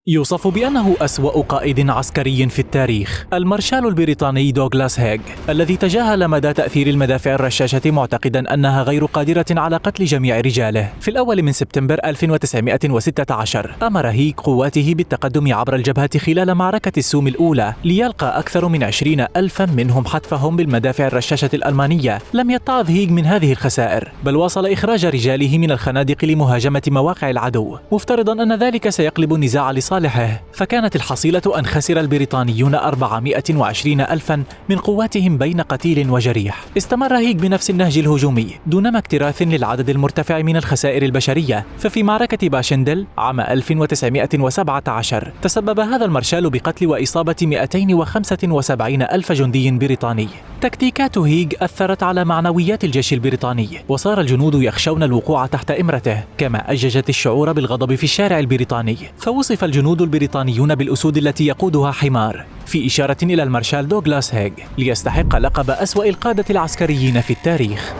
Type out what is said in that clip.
يوصف بأنه أسوأ قائد عسكري في التاريخ المارشال البريطاني دوغلاس هيغ، الذي تجاهل مدى تأثير المدافع الرشاشة معتقدا أنها غير قادرة على قتل جميع رجاله. في الأول من سبتمبر 1916 أمر هيغ قواته بالتقدم عبر الجبهة خلال معركة السوم الأولى ليلقى أكثر من 20,000 منهم حتفهم بالمدافع الرشاشة الألمانية. لم يتعظ هيغ من هذه الخسائر، بل واصل إخراج رجاله من الخنادق لمهاجمة مواقع العدو، مفترضا أن ذلك سيقلب النزاع لصالحه. فكانت الحصيلة أن خسر البريطانيون 420,000 من قواتهم بين قتيل وجريح. استمر هيغ بنفس النهج الهجومي دونما اكتراث للعدد المرتفع من الخسائر البشرية. ففي معركة باشندل عام 1917 تسبب هذا المارشال بقتل وإصابة 275,000 جندي بريطاني. تكتيكات هيغ أثرت على معنويات الجيش البريطاني، وصار الجنود يخشون الوقوع تحت إمرته، كما أججت الشعور بالغضب في الشارع البريطاني. فوصف الجنود البريطانيون بالأسود التي يقودها حمار، في إشارة إلى المارشال دوغلاس هيغ، ليستحق لقب أسوأ القادة العسكريين في التاريخ.